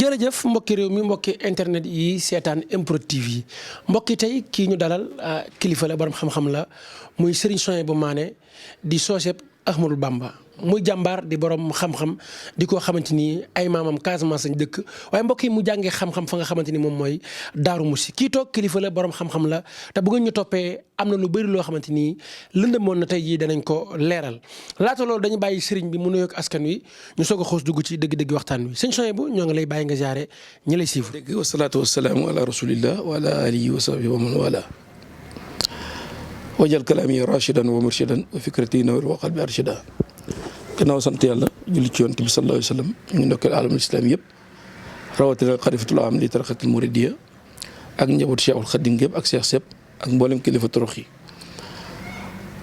jërëjëf mbokki réew mi mbokki internet yi seetaan MPROD TV yi mbokki tey kii ñu dalal kilifa la borom xam-xam la muy Serigne Souhaïbou Mané di sooseb Ahmadou Bamba muy jàmbaar di borom xam-xam di ko xamante ni ay maamam Casamance lañ dëkk waaye mbokk yi mu jàngee xam-xam fa nga xamante ni moom mooy Daaru Musi kii toog kilifa la borom xam-xam la te bu ngeen ñu toppee am na lu bëri loo xamante ni lëndëmoon na tey jii danañ ko leeral laata loolu dañu bàyyi sëriñ bi mu nuyoog askan wi ñu soog a xoos dugg ci dëgg-dëgg waxtaan wi sëñ Souhaïbou ñoo ngi lay bàyyi nga jaare ñi lay siifur. dëgg wasalaatu wasalaamu ala rasulillah wa ala alihi wa sahbihi wa man wala wajal kalaami rashidan wa murshidan wa fikrati nawir wa qalbi arshida gannaaw sant yàlla julli ci yonent bi sallallahu alayhi wa sallam ñu ngi ndokkeel alamul islam yëpp rawatina xalifatul am li tarixatul muridiyya ak njabootu Cheikhul Khadim gépp ak Cheikh Sepp ak mboolem kilifa torox yi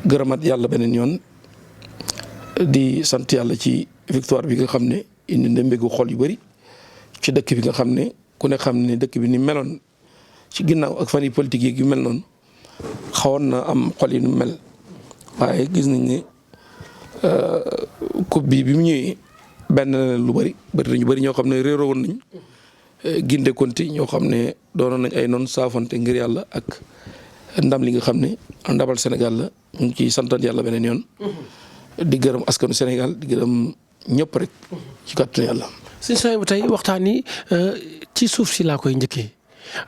gërëmaat yàlla beneen yoon di sant yàlla ci victoire bi nga xam ne indi na mbégu xol yu bëri ci dëkk bi nga xam ne ku ne xam ne dëkk bi ni meloon ci ginnaaw ak fan yi politique yi yu mel noonu xawoon na am xol yi nu mel waaye gis nañ ne coupe bi mu ñëwee benn lu bëri nañu bëri ñoo xam ne réeroo woon nañ ginde konti ñoo xam ne doonoon nañ ay noon saafante ngir yàlla ak ndam li nga xam ne ndabal Sénégal la ñu ngi ciy santan yàlla beneen yoon di gërëm askanu Sénégal di gërëm ñëpp rek ci kàttanu yàlla. sëñ Souhaïbou tey waxtaan yi ci suuf si laa koy njëkkee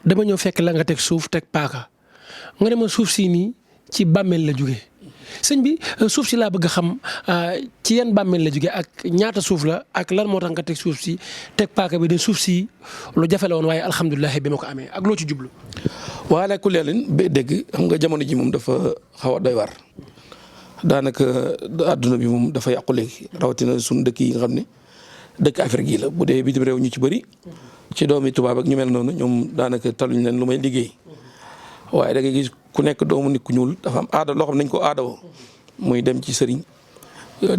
dama ñëw fekk la nga teg suuf teg paaka nga ne ma suuf si nii ci bàmmeel la jóge sëñ bi suuf si laa bëgg a xam ci yan bàmmeel la jóge ak ñaata suuf la ak lan moo tax nga teg suuf si teg paaka bi de suuf si lu jafe la woon waaye alhamdulilah bi ma ko amee ak loo ci jublu. waaye ku leen ba dégg xam nga jamono ji moom dafa xaw a doy waar daanaka àdduna bi moom dafa yàqu léegi rawatina suñu dëkk yi nga xam ne dëkk Afrique yi la bu dee bitim réew ñu ci bëri ci doomi tubaab ak ñu mel noonu ñoom daanaka taluñ leen lu may liggéey waaye da ngay gis ku nekk doomu nit ku ñuul dafa am aada loo xam nañ ko aadawoo muy dem ci sëriñ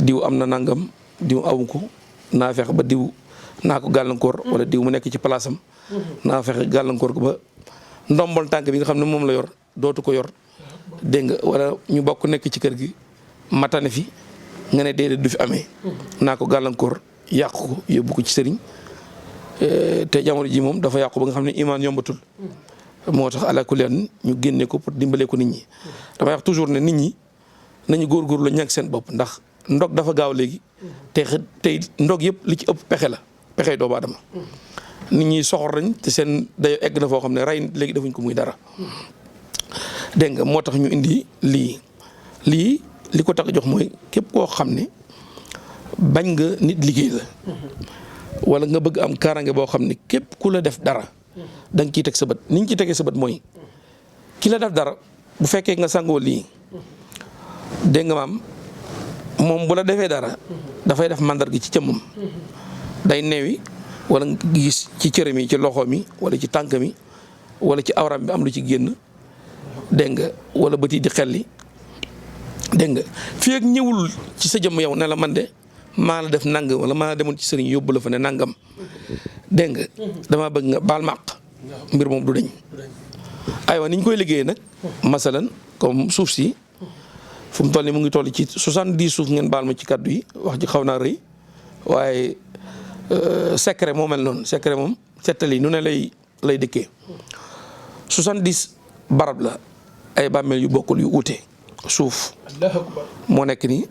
diw am na nangam diw amu ko naa fexe ba diw naa ko gàllankoor wala diw mu nekk ci place am naa fexe gàllankoor ko ba ndombol tànk bi nga xam ne moom la yor dootu ko yor dégg nga wala ñu bokk nekk ci kër gi matane fi nga ne déedéet du fi amee naa ko gàllankoor yàq ko yóbbu ko ci sëriñ te jamono ji moom dafa yàqu ba nga xam ne imaan yombatul moo tax ala kulli ñu génne ko pour dimbale ko nit ñi damay wax toujours ne nit ñi nañu góorgóorlu ñàkk seen bopp ndax ndog dafa gaaw léegi te tey ndog yëpp li ci ëpp pexe la pexe doomu aadama nit ñi soxor nañ te seen dayo egg na foo xam ne rey léegi defuñ ko muy dara dégg nga moo tax ñu indi lii li ko tax a jox mooy képp koo xam ne bañ nga nit liggéey la wala nga bëgg am kaaraange boo xam ne képp ku la def dara da nga ciy teg sa bët ni ñu ciy tegee sa bët mooy ki la def dara bu fekkee nga sangoo lii dégg nga maam moom bu la defee dara dafay def mandarga ci cëmmam day neewi wala nga gis ci cërëm yi ci loxo mi wala ci tànk mi wala ci awram bi am lu ci génn dégg nga wala bët yi di xelli dégg nga fii ak ñëwul ci sa jëmm yow ne la man de maa la def nangam wala maa demoon ci sëriñ yóbbu la fa ne nangam dégg nga damaa bëgg nga baal màq mbir moom du dañ aywa ni ñu koy liggéeyee nag masalan comme suuf si fu mu toll nii mu ngi toll ci 70 suuf ngeen baal ma ci kaddu yi wax ji xaw naa rëy waaye secret moo mel noonu secret moom settali nu ne lay dëkkee 70 barab la ay bàmmeel yu bokkul yu uute suuf moo nekk nii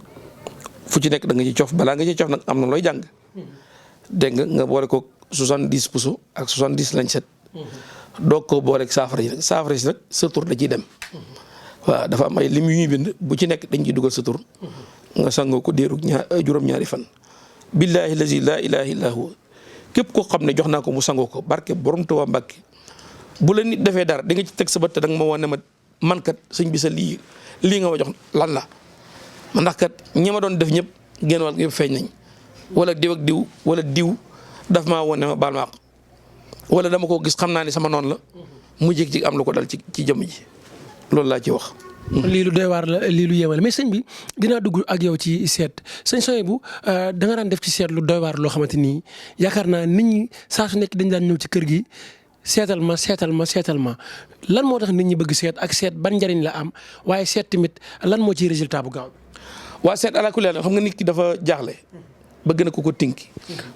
fu ci nekk da nga ci cof balaa nga ci cof nag am na looy jàng dégg nga boole ko 70 puso ak 70 lañset doog ko booleeg saafara yi nag saafara si nag sa tur da ciy dem waaw dafa am ay lim yu ñuy bind bu ci nekk dañ ciy dugal sa tur nga sangoo ko déeru juróom-ñaari fan billaahi lazi laa ilaaha illaa huwa képp koo xam ne jox naa ko mu sangoo ko barke borom Tuubaa Mbàkke bu la nit defee dara di nga ci teg sa bët te da nga ma wane ma man kat sëñ bi sa lii nga ma jox lan la ma ndax kat ñi ma doon def ñëpp génn wàll yëpp feeñ nañ wala diw ak diw wala diw daf maa wane ma baal ma wala dama ko gis xam naa ne sama noonu la mu jékki am lu ko dal ci jëmm ji loolu laa ci wax. lii lu doy waar la lii lu yéemal mais sëñ bi dinaa dugg ak yow ci seet sëñ Souhaïbou da nga daan def ci seet lu doy waar loo xamante ni yaakaar naa nit ñi saa su nekk dañ daan ñëw ci kër gi seetal ma lan moo tax nit ñi bëgg seet ak seet ban njëriñ la am waaye seet tamit lan moo ciy résultat bu gaaw. waa seet ala kulli xam nga nit ki dafa jaaxle bëgg na ko tinki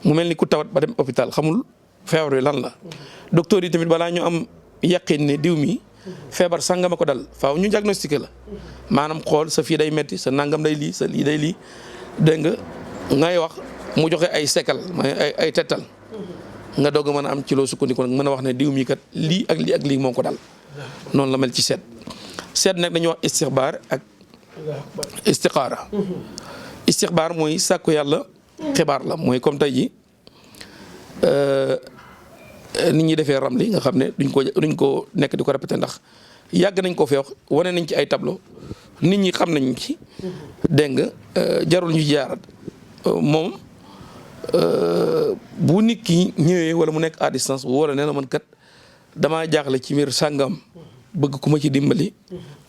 mu mel ni ku tawat ba dem hôpital xamul feebar bi lan la docteur yi tamit balaa ñu am yaqin ne diw mi feebar sangama ko dal faaw ñu diagnostiqué la maanaam xool sa fii day metti sa nangam day lii sa lii day lii dégg nga ngay wax mu joxe ay sekkal ay tettal nga doog a mën a am ci loo sukkandiku nag mën a wax ne diw mi kat lii ak lii moo ko dal noonu la mel ci seet nag dañuy wax istixbaar ak istixaara istixbaar mooy sàkku yàlla xibaar la mooy comme tey ji nit ñi defee ramli nga xam ne duñ ko nekk di ko répété ndax yàgg nañ ko fi wax wane nañ ci ay tableau nit ñi xam nañ ci dégg nga jarul ñu jaarat moom bu nit ki ñëwee wala mu nekk à distance wala nee na man kat damaa jaaxle ci mbir sàngam bëgg ku ma ci dimbali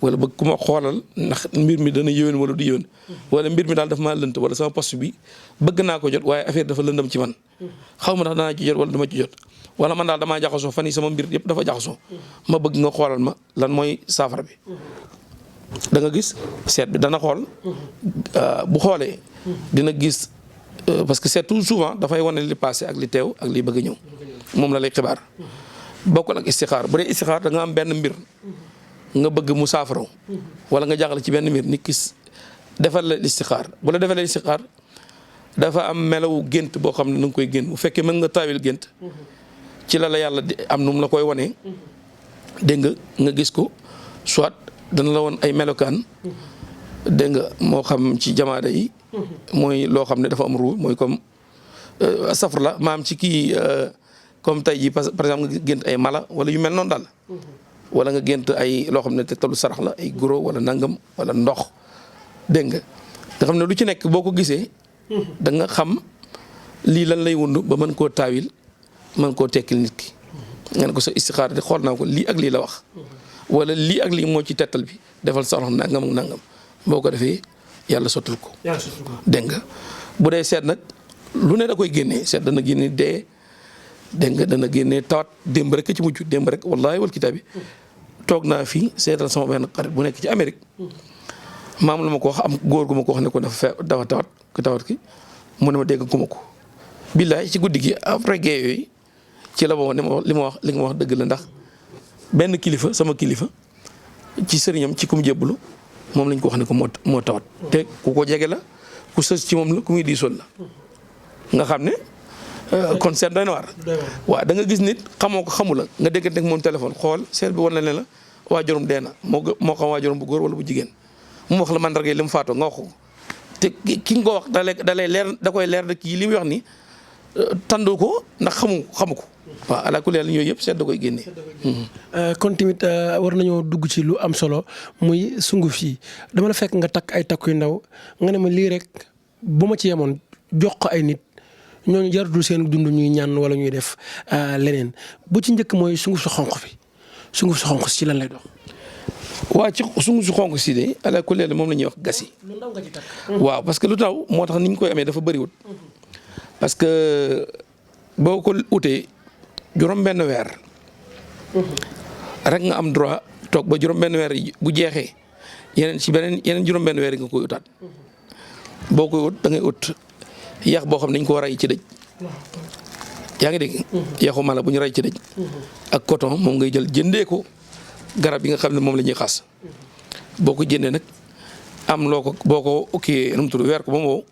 wala bëgg ku ma xoolal ndax mbir mi dana yéwén wala du yéwén wala mbir mi daal dafa maa lënt wala sama poste bi bëgg naa ko jot waaye affaire dafa lëndam ci man xaw ma ndax danaa ci jot wala dama ci jot wala man daal damaa jaxasoo fan yi sama mbir yëpp dafa jaxasoo ma bëgg nga xoolal ma lan mooy saafara bi da nga gis seet bi dana xool bu xoolee dina gis parce que seet tout souvent dafay wane li passé ak li teew ak li bëgg a ñëw moom la lay xibaar bokkul ak istixaar bu dee istixaar da nga am benn mbir nga bëgg mu saafara wala nga jaaxle ci benn mbir nit ki defal la istixaar bu la defalee istixaar dafa am melawu gént boo xam ne na nga koy gént bu fekkee mën nga taawil gént ci la yàlla di am nu mu la koy wanee dégg nga gis ko soit dana la woon ay melokaan dégg nga moo xam ci jamaada yi mooy loo xam ne dafa am ruu mooy comme safar la maam ci kii comme tey jii par exemple nga gént ay mala wala yu mel noonu daal wala nga gént ay loo xam ne te talu sarax la ay guro wala nangam wala ndox dégg nga xam ne lu ci nekk boo ko gisee da nga xam lii lan lay wund ba mën koo taawil mën koo tekkil nit ki nga ne ko sa istixaar de xool naa ko lii ak lii la wax wala lii ak lii moo ci tettal bi defal sarax nangam ak nangam boo ko defee yàlla sottul ko dégg nga bu dee seet nag lu ne da koy génnee seet dana génne dee dégg nga dana génnee tawat démb rek ci mujj démb rek wallaahi wal kitaab bi toog naa fii seetal sama benn xarit bu nekk ci Amérique maam la ma ko wax am góor gu ma ko wax ne ko dafa tawat ku tawat ki mu ne ma dégg ku ma ko billaay ci guddi gi après gée yooyu ci la ma ne ma li ma wax dëgg la ndax benn kilifa sama kilifa ci sëriñam ci ku mu jébbalu moom lañ ko wax ne ko moo tawat te ku ko jege la ku sës ci moom la ku muy diisoon la nga xam ne kon seet doy na waar waaw da nga gis nit xamoo ko xamu la nga déggante ak moom téléphone xool seet bi war na ne la waajuram dee na moo xam waajuram bu góor wala bu jigéen mu wax la mandarga yi li mu faatoo nga wax ko te ki nga ko wax da lay leer da koy leer de kii li muy wax ni tandu ko ndax xamu ko waaw ala kulli yàlla yooyu yëpp seet da koy génnee. kon tamit war nañoo dugg ci lu am solo muy sunguf yi dama la fekk nga takk ay takk yu ndaw nga ne ma lii rek bu ma ci yemoon jox ko ay nit ñooñu jaratul seen dund ñuy ñaan wala ñuy def leneen bu ci njëkk mooy sunguf su xonq bi sunguf su xonq si lan lay dox. waaw ci sunguf su xonq si de ala kulli yàlla moom la ñuy wax gas yi. lu ndaw nga ci takk. waaw parce que lu taw moo tax ni ñu koy amee dafa bëriwul. parce que boo ko utee juróom-benn weer. rek nga am droit toog ba juróom-benn weer yi bu jeexee yeneen juróom-benn weer yi nga koy utaat. boo koy ut da ngay ut yax boo xam ne dañ ko rey ci dëj. yaa ngi dégg. yaxu mala bu ñu rey ci dëj. ak coton moom ngay jël jëndee ko garab yi nga xam ne moom la ñuy xas. boo ko jëndee nag am loo ko boo ko kii nu mu tudd weer ko ba mu wow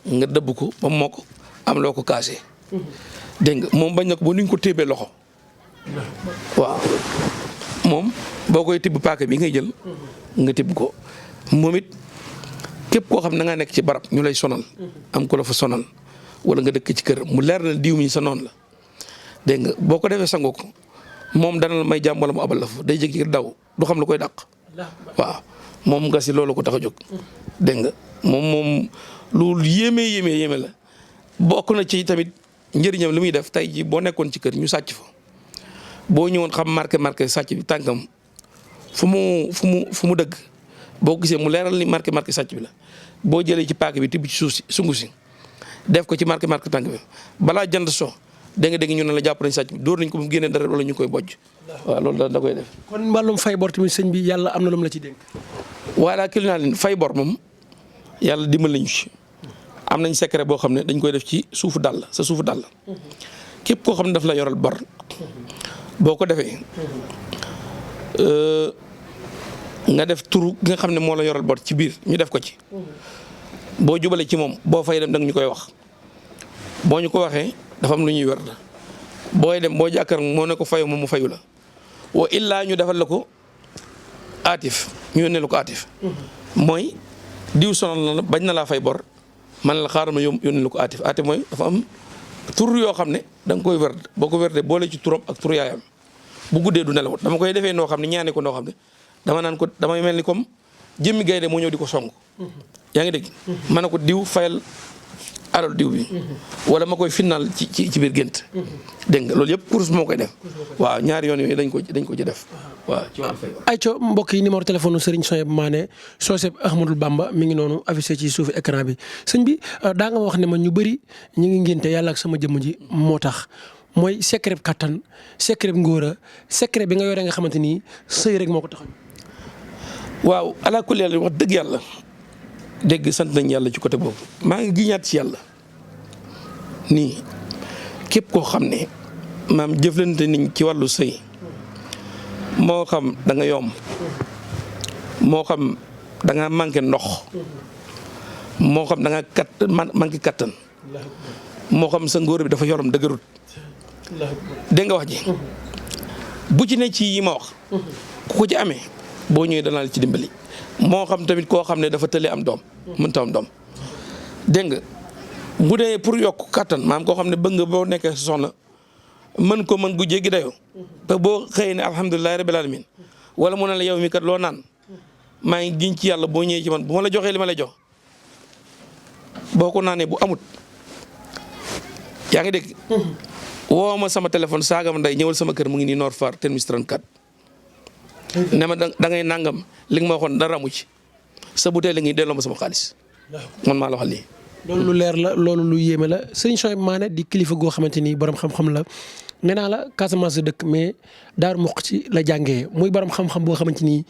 nga dëbb ko ba mu mokk am loo ko kaasee. dégg nga moom bañ na ko ba nuñ ko téebee loxo. waaw moom boo koy tibb paaka bi ngay jël. nga tibb ko moom it képp koo xam ne da ngaa nekk ci barab ñu lay sonal. am ko la fa sonal wala nga dëkk ci kër mu leer na diw mi sa noonu la dégg nga boo ko defee sangoo ko moom dana la may jàmm wala mu abal la fa day jékki daw du xam lu koy dàq. waaw moom nga si loolu ko tax a jóg. dégg nga moom lu yéeme la bokk na ci tamit njëriñam li muy def tey ji boo nekkoon ci kër ñu sàcc fa boo ñëwoon xam marqué sàcc bi tànkam fu mu dëgg boo gisee mu leeral ni marqué sàcc bi la boo jëlee ci paaka bi tibb ci suuf si sungu si def ko ci marqué tànk bi balaa jant so dégg nga ñu ne la jàpp nañ sàcc bi dóor nañ ko mu génnee dara wala ñu koy bojj. waaw loolu da koy def. kon wàllum fay bor tamit sëñ bi yàlla am na lu mu la ci dénk. voilà kii naa leen fay bor moom yàlla dimbal nañu ci am nañ secret boo xam ne dañ koy def ci suufu dàll sa suufu dàll képp koo xam ne daf la yoral bor boo ko defee nga def turu gi nga xam ne moo la yoral bor ci biir ñu def ko ci boo jubale ci moom boo fay dem danga ñu koy wax boo ñu ko waxee dafa am lu ñuy werd booy dem boo jàkkaar moo ne ko fayu moom mu fayu la wa illaa ñu defal la ko aatif ñu yónnee la ko aatif mooy diw sonal na bañ na laa fay bor man la xaaral ma yónnee la ko aatif aatif mooy dafa am tur yoo xam ne da nga koy werd boo ko werdee boole ci turam ak tur yaayam bu guddee du nelawut dama koy defee noo xam ne ñaane ko noo xam ne dama naan ko damay mel ni comme jëmmi gaynde moo ñëw di ko song yaa ngi dégg ma ne ko diw fayal alal diw bi wala ma koy finnaal ci biir gént dégg nga loolu yëpp course moo koy def waaw ñaari yoon yooyu dañ ko ci def waaw ci wàllu fay. ayca mbokk yi numéro téléphone Serigne Souhaïbou Mané Socé Ahmadou Bamba mi ngi noonu affiché ci suufu écran bi sëñ bi daa nga ma wax ne ma ñu bëri ñu ngi ngénte yàlla ak sama jëmm ji moo tax mooy secret kattan secret ngóora secret bi nga yore nga xamante ni sëy rek moo ko tax. waaw ala kulli yàlla wax dëgg yàlla dégg sant nañ yàlla ci côté boobu maa ngi giñaat ci yàlla nii képp koo xam ne maam jëflante niñ ci wàllu sëy moo xam da nga yomb moo xam da nga manqué ndox moo xam da nga manqué kattan moo xam sa ngóor bi dafa yorom dëgërut dégg nga wax ji bu ci ne ci yi ma wax ku ko ci amee boo ñëwee danaa la ci dimbali moo xam tamit koo xam ne dafa tële am doom mënta am doom dégg nga bu dee pour yokk kattan maam koo xam ne bëgg nga boo nekkee sa soxna mën ko mën gu jéggi dayoo te boo xëyee ne alhamdulilah rabbil alamin wala mu ne la yow mi kat loo naan maa ngi giñ ci yàlla boo ñëwee ci man bu ma la joxee li ma lay jox boo ko naanee bu amut yaa ngi dégg woo ma sama téléphone saagam nday ñëwal sama kër mu ngi nii Nord Foire terminus 34 ne ma da ngay nangam li nga ma waxoon dara amu ci sa butéel la ngi delloo ma sama xaalis man maa la wax lii. loolu lu leer la loolu lu yéeme la Serigne Souhaïbou Mané di kilifa goo xamante ni borom xam-xam la nee naa la Casamance dëkk mais Daaru Muxti la jàngee muy borom xam-xam boo xamante ni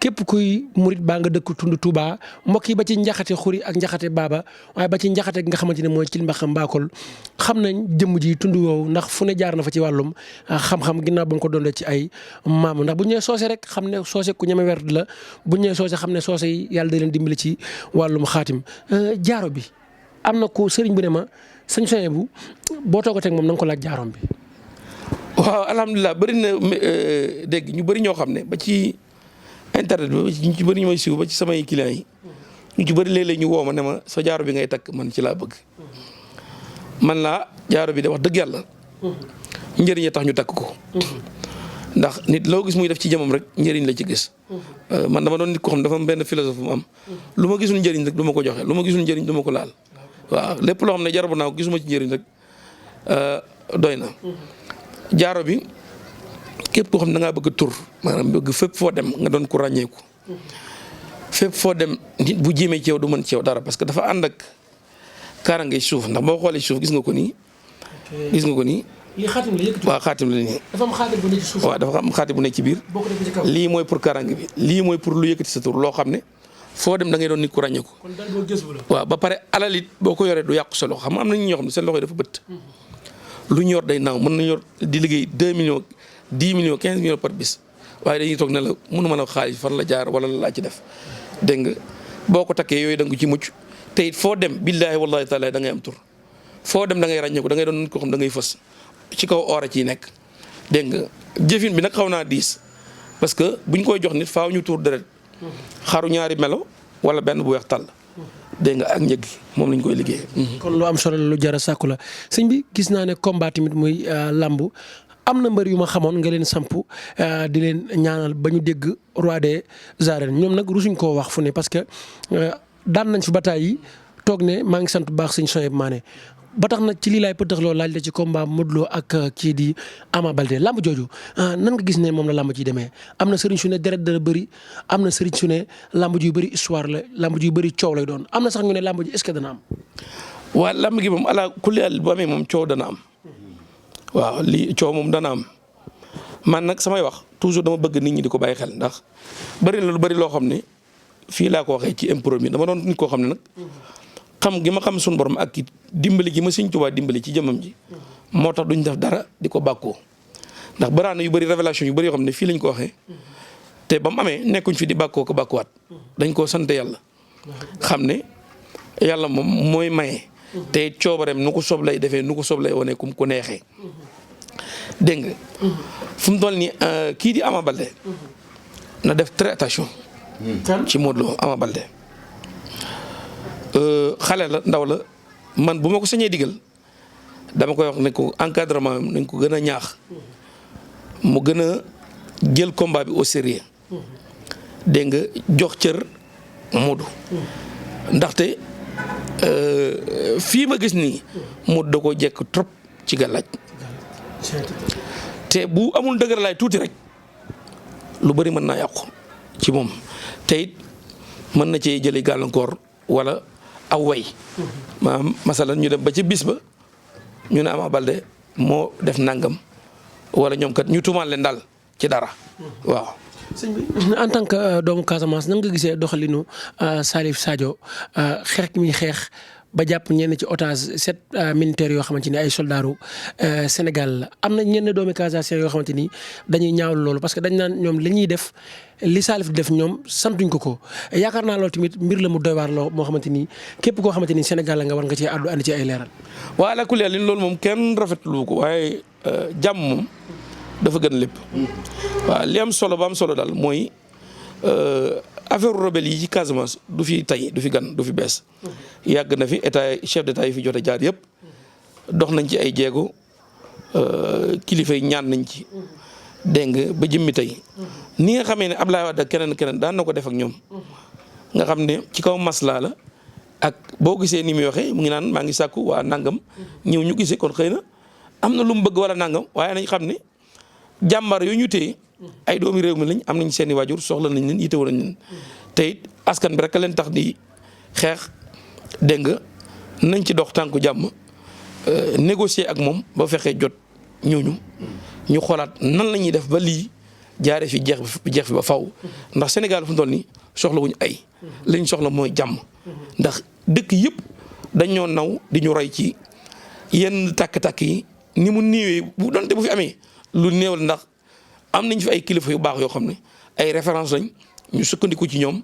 képp kuy murit baa nga dëkk tund Touba mbokk yi ba ci njaxate xuri ak njaxate baaba waaye ba ci njaxate gi nga xamante ne mooy ci mbaxam mbaakol xam nañ jëmm ji tund woowu ndax fu ne jaar na fa ci wàllum xam-xam ginnaaw ba nga ko doonee ci ay maam ndax bu ñu nee soose rek xam ne soose ku ñeme werd la bu ñu nee soose xam ne soose yi yàlla da leen dimbali ci wàllum xaatim jaaro bi am na ko sëriñ bu ne ma sëñ Souhaïbou boo toogatee ak moom na nga ko laaj jaaroom bi. waaw alhamdulilah bëri na dégg ñu bëri ñoo xam ne ba ci internet bi ñu ci bëri ñu may siiw ba ci samay clients yi ñu ci bëri léeg-léeg ñu woo ma ne ma sa jaaro bi ngay takk man ci laa bëgg man laa jaaro bi de wax dëgg yàlla njëriñ tax ñu takk ko ndax nit loo gis muy def ci jëmam rek njëriñ la ci gis man dama doon nit ko xam dafa am benn philosophe mu am lu ma gisul njëriñ rek du ma ko joxe lu ma gisul njëriñ du ma ko laal waaw lépp loo xam ne jarabu naa ko gisuma ci njëriñ rek doy na jaaro bi képp koo xam ne da ngaa bëgg tur maanaam bëgg fépp foo dem nga doon ko ràññeeku fépp foo dem nit bu jéemee ci yow du mën ci yow dara parce que dafa ànd ak kaaraange suuf ndax boo xoolee suuf gis nga ko nii. gis nga ko nii. lii xaatim la yëkkati. waaw xaatim la nii. dafa am xaatim bu nekk ci suuf. waaw dafa am xaatim bu nekk ci biir. lii mooy pour kaaraange bi lii mooy pour lu yëkkati sa tur loo xam ne foo dem da ngay doon nit ku ràññeeku. kon daal boo gës bu la. waaw ba pare alal it boo ko yoree du yàqu sa loxo xam nga am na ñoo xam ne seen loxo yi dafa bëtt. lu ñu yor day naaw mën nañu yor di liggéey 2 millions 10 millions 15 millions par bis waaye dañuy toog ne la mënu ma la xaalis fan la jaar wala la laa ci def dégg nga boo ko takkee yooyu da nga ci mucc te it foo dem billaahi wallaahi taala da ngay am tur foo dem da ngay ràññeeku da ngay doon nit ko xam da ngay fës ci kaw oora ciy nekk dégg nga jëfin bi nag xaw naa diis parce que buñ koy jox nit faaw ñu tuur deret xaru ñaari melo wala benn bu weex tàll dégg nga ak njëg moom lañ koy liggéey. kon lu am solo la lu jar a sàkku la sëñ bi gis naa ne combat tamit muy lamb am na mbër yu ma xamoon nga leen samp di leen ñaanal ba ñu dégg roi des arènes ñoom nag rusuñ koo wax fu ne parce que daan nañ fi bataay yi toog ne maa ngi sant bu baax sëñ Souhaïbou Mané ba tax na ci lii laay pëtax loo laaj la ci combat Modou Lo ak kii di Ama Baldé lamb jooju nan nga gis ne moom la lamb ji demee am na sëriñ su ne deret dara bëri am na sëriñ su ne lamb ji yu bëri histoire la lamb ji yu bëri coow lay doon am na sax ñu ne lamb ji est-ce que dana am. waaw lamb gi moom ala kulli àll bu amee moom coow dana am waaw lii coow moom dana am man nag samay wax toujours dama bëgg nit ñi di ko bàyyi xel ndax bëri na lu bëri loo xam ne fii laa ko waxee ci impro mi dama doon nit koo xam ne nag. xam gi ma xam suñu borom ak dimbali gi ma Sëñ Tuubaa dimbali ci jëmam ji moo tax duñ def dara di ko bàkkoo ndax baraana yu bëri révélation yu bëri yoo xam ne fii lañ ko waxee te ba mu amee nekkuñ fi di bàkkoo ko bàkkuwaat dañ koo sant yàlla xam ne yàlla moom mooy maye te coobareem nu ko soob lay defee nu ko soob lay wane kum ko neexee dégg nga fu mu toll nii kii di Ama Baldé na def très attention ci Modou Lo. Ama Baldé xale la ndaw la man bu ma ko sañee digal dama koy wax ne ko encadrement nañ ko gën a ñaax mu gën a jël combat bi au sérieux dégg nga jox cër Modou ndaxte fii ma gis nii Modou da ko jekk trop ci gàllaaj te bu amul dëgër laay tuuti rek lu bëri mën naa yàqu ci moom te it mën na cee jëlee gàllankoor wala aw way maanaam masalan ñu dem ba ci bis ba ñu ne Ama Baldé moo def nangam wala ñoom kat ñu tuumaal leen daal ci dara waaw. sëñ bi en tant que doomu Casamance nan nga gisee doxalinu Salif Sadio xeex mi xeex ba jàpp ñenn ci otage 7 militaires yoo xamante ni ay soldaaru Sénégal la am na ñenn doomi Casamance yoo xamante ni dañuy ñaawlu loolu parce que dañ naan ñoom li ñuy def li Salif def ñoom santuñ ko yaakaar naa loolu tamit mbir la mu doy waar loo moo xamante ni képp koo xamante ni Sénégal la nga war nga ci àddu andi ci ay leeral. waaw ala kulli loolu moom kenn rafetlu ko waaye jàmm moom dafa gën lépp. waaw li am solo ba am solo daal mooy affaire rebelle yi ci Casamance du fi tey du fi gan du fi bees. yàgg na fi état chef d'état yi fi jot a jaar yëpp dox nañ ci ay jéego kilifa yi ñaan nañ ci. dégg nga ba jëmmi tey ni nga xamee ne Abdoulaye Wade keneen daan na ko def ak ñoom nga xam ne ci kaw maslaa la ak boo gisee ni muy waxee mu ngi naan maa ngi sàkku waa nangam ñëw ñu gisee kon xëy na am na lu mu bëgg wala nangam waaye nañ xam ne jàmbar yooyu ñu téye ay doomi réew mi lañ am nañ seen i waajur soxla nañ leen yitewoo nañ leen te it askan bi rek a leen tax di xeex dégg nga nañ ci dox tànku jàmm négocier ak moom ba fexee jot ñooñu ñu xoolaat nan la ñuy def ba lii jaaree fi jeex fi ba faw ndax Sénégal fu mu toll nii soxla wuñu ay liñ soxla mooy jàmm ndax dëkk yëpp dañoo naw di ñu roy ci yenn tàkk-tàkk yi ni mu néewee bu doonte bu fi amee lu néew la ndax am nañ fi ay kilifa yu baax yoo xam ne ay référence lañ ñu sukkandiku ci ñoom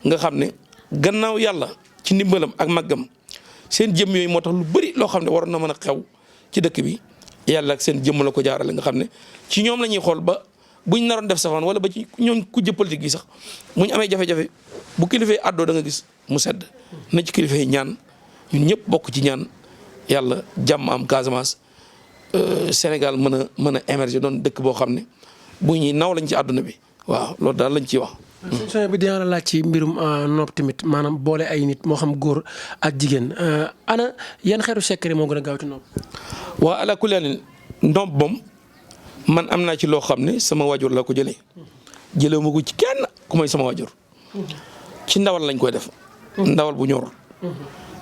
nga xam ne gannaaw yàlla ci ndimbalam ak màggam seen jëm yooyu moo tax lu bëri loo xam ne waroon na mën a xew ci dëkk bi yàlla ak seen jëmm la ko jaarale nga xam ne ci ñoom la ñuy xool ba buñ naroon def safaan wala ba ci ñoom ku jë politique yi sax muñ amee jafe-jafe bu kilifa yi àddoo da nga gis mu sedd na ci kilifa yi ñaan ñun ñëpp bokk ci ñaan yàlla jàmm am Casamance Sénégal mën a émerger doon dëkk boo xam ne bu ñuy naw lañ ci àdduna bi waaw loolu daal lañ ciy wax. sëñ bi dina la laaj ci mbirum nopp tamit maanaam boole ay nit moo xam góor ak jigéen ana yan xeetu secret moo gën a gaaw ci nopp. waaw ala kulli haal nopp moom man am naa ci loo xam ne sama waajur la ko jëlee jëlee ma ko ci kenn ku may sama waajur ci ndawal lañ koy def. ndawal bu ñor.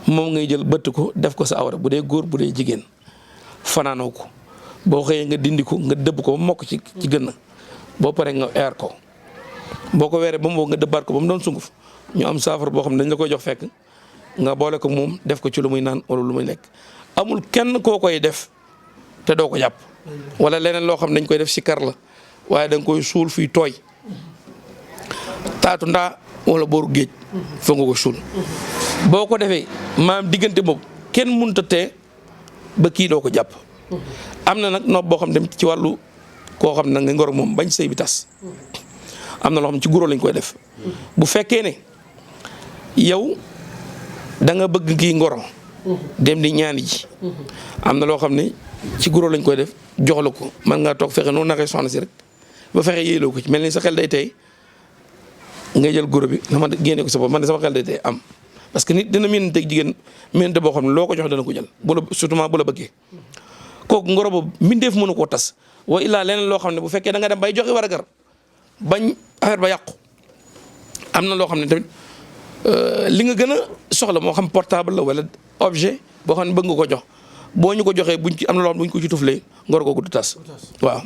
moom ngay jël bëtt ko def ko sa awra bu dee góor bu dee jigéen fanaanoo ko boo xëyee nga dindi ko nga dëbb ko ba mokk ci gën boo paree nga eer ko. boo ko weeree ba mu nga dëbbaat ko ba mu doon sunguf ñu am saafara boo xam ne dañ la koy jox fekk nga boole ko moom def ko ci lu muy naan wala lu muy lekk amul kenn koo koy def te doo ko jàpp wala leneen loo xam ne dañ koy def si kar la waaye da nga koy suul fuy tooy taatu ndaa wala booru géej fa nga ko suul boo ko defee maam diggante boobu kenn mënut a tee ba kii doo ko jàpp am na nag nopp boo xam ne ci wàllu koo xam ne nga ngor moom bañ sëy bi tas am na loo xam ci guro lañ koy def bu fekkee ne yow da nga bëgg kii ngoro dem di ñaani ji am na loo xam ne ci guro lañ koy def jox la ko man ngaa toog fexe noonu naxee soxna si rek ba fexe yéeloo ko ci mel ni sa xel day tey ngay jël guro bi dama génne ko sa bopp man de sama xel day tey am parce que nit dina miinante ak jigéen miinante boo xam ne loo ko jox dana ko jël bu la surtout bu la bëggee kooku ngoro boobu mbindeef mënu koo tas wa illaa leneen loo xam ne bu fekkee da nga dem bay joxe war a gar bañ affaire ba yàqu am na loo xam ne tamit li nga gën a soxla moo xam portable la wala objet boo xam ne bëgg nga ko jox boo ñu ko joxee buñ ci am na loo xam buñ ko ci tuflee ngor googu du tas waaw.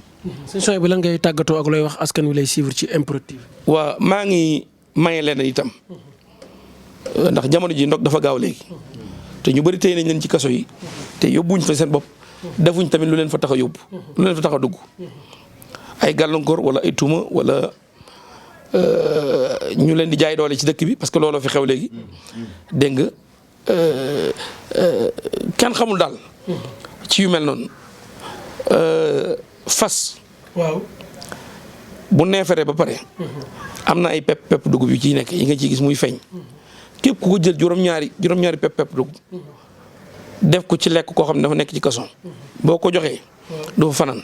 sëñ Sow bi lan ngay tàggatoo ak looy wax askan wi lay suivre ci MPROD TV. waaw maa ngi maye leen itam ndax jamono ji ndog dafa gaaw léegi te ñu bëri tey nañ leen ci kaso yi te yóbbuñ fa seen bopp defuñ tamit lu leen fa tax a yóbbu lu leen fa tax a dugg ay gàllankoor wala ay tuuma wala ñu leen di jaay doole ci dëkk bi parce que looloo fi xew léegi dégg nga kenn xamul daal ci yu mel noonu fas waaw bu neeferee ba pare am na ay pepp dugub yu ciy nekk yi nga ciy gis muy feeñ képp ku ko jël juróom-ñaari pepp dugub def ko ci lekk koo xam ne dafa nekk ci kaso boo ko joxee du fa fanaan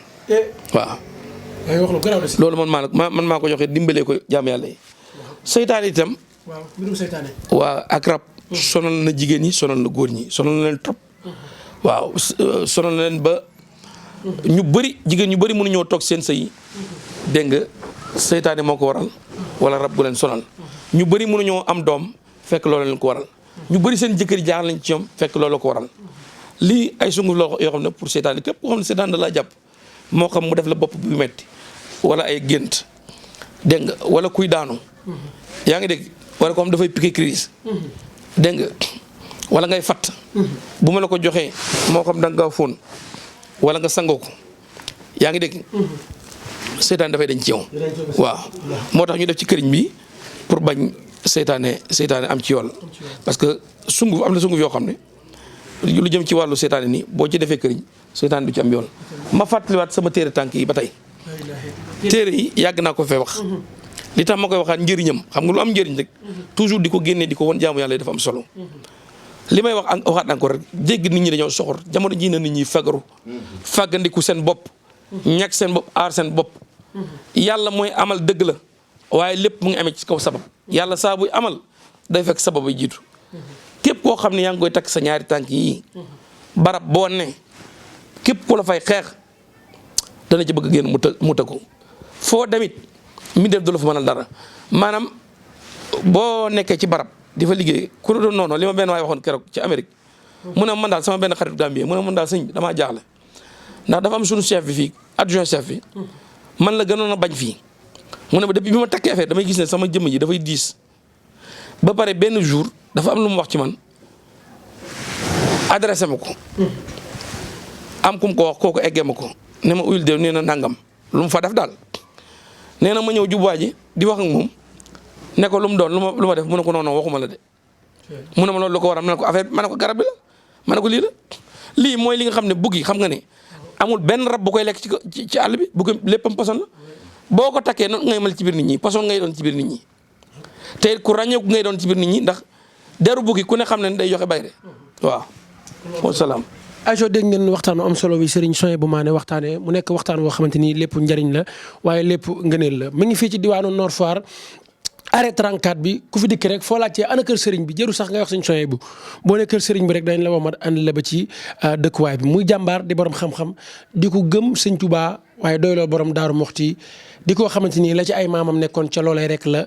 waaw loolu man maa ko joxee dimbalee ko jaam yàlla yi seytaane itam waaw ak rab sonal na jigéen ñi sonal na góor ñi sonal na leen trop waaw sonal na leen ba ñu bëri jigéen ñu bëri mënuñoo toog seen sëy dégg nga seytaane moo ko waral wala rab gu leen sonal ñu bëri mënuñoo am doom fekk loolu leen ko waral ñu bëri seen jëkkër yi jaaxal nañ ci ñoom fekk loolu ko waral lii ay sunguf la yoo xam ne pour seytaane képp koo xam ne seytaane da laa jàpp moo xam mu def la bopp bu metti wala ay gént dégg nga wala kuy daanu yaa ngi dégg wala ko xam dafay piqué crise dégg nga wala ngay fatt bu ma la ko joxee moo xam da nga fóon wala nga sangoo ko yaa ngi dégg seytaane dafay dañ ci yow waaw moo tax ñu def ci këriñ bi pour bañ seytaane am ci yool parce que sunguf am na sunguf yoo xam ne lu jëm ci wàllu seytaane nii boo ci defee këriñ seytaane du ci am yool ma fàttaliwaat sama téere tànk yi ba tey téere yi yàgg naa ko fee wax li tax ma koy waxaat njëriñam xam nga lu am njëriñ rek toujours di ko génnee di ko won jaamu yàlla yi dafa am solo li may waxaat encore rek jéggi nit ñi dañoo soxor jamono ji na nit ñi fagaru fàggandiku seen bopp ñàkk seen bopp aar seen bopp yàlla mooy amal dëgg la waaye lépp mu ngi amee ci kaw sabab yàlla saa buy amal day fekk sabab ay jiitu képp koo xam ne yaa ngi koy takk sa ñaari tànk yii barab boo ne képp ku la fay xeex dana ci bëgg génn mu tëkku foo demit mi def du la fa mënal dara maanaam boo nekkee ci barab di fa liggéey ku la doon noonu li ma benn waay waxoon keroog ci Amérique mu ne man daal sama benn xarit Gambie mu ne man daal sëñ bi damaa jaaxle ndax dafa am suñu chef bi fii adjoint chef bi man la gënoon a bañ fii mu ne ba depuis bi ma takkee affaire damay gis ne sama jëmm ji dafay diis ba pare benn jour dafa am lu mu wax ci man adressé ma ko am kum ko wax kooku eggee ma ko ne ma uyul de nee na nangam lu mu fa def daal nee na ma ñëw jubwaa ji di wax ak moom ne ko lu mu doon lu ma def mu ne ko non waxuma la de mu ne ma loolu lu ko waral ma ne ko affaire ma ne ko garab bi la ma ne ko lii la lii mooy li nga xam ne bugg yi xam nga ne amul benn rab bu koy lekk ci àll bi bu ko léppam poson la boo ko takkee noonu ngay mel ci biir nit ñi poson ngay doon ci biir nit ñi te ku ràññeeku ngay doon ci biir nit ñi ndax deru bugg yi ku ne xam ne day joxe bayre waaw. wasalaam. Aïcho dégg ngeen waxtaan am solo wi Serigne Souhaïbou Mané waxtaanee mu nekk waxtaan woo xamante ni lépp njariñ la waaye lépp ngëneel la mu ngi fii ci diwaanu Nord Foire arrêt 34 bi ku fi dikk rek foo laajtee ana kër Serigne bi jëru sax ngay wax Serigne Souhaïbou boo ne kër Serigne bi rek dañ la womat ànd la ba ci dëkkuwaay bi muy jàmbaar di borom xam-xam di ko gëm Sëñ Tuubaa waaye doyloo borom Daaru Muxti di ko xamante ni la ci ay maamam nekkoon ca loolee rek la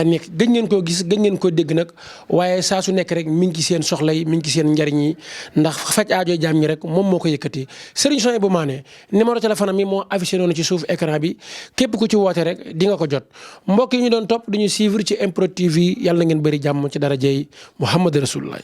nekk gëj ngeen koo gis gëj ngeen koo dégg nag waaye saa su nekk rek mi ngi ci seen soxla yi mi ngi ci seen njariñ yi ndax faj aajo jaam ñi rek moom moo ko yëkkati Serigne Souhaïbou Mané numéro téléphone am yi moo affiché noonu ci suuf écran bi képp ku ci woote rek di nga ko jot mbokk yi ñu doon topp duñu suivre ci MPROD TV yàlla na ngeen bëri jàmm ci darajey Muhammad Rasulullah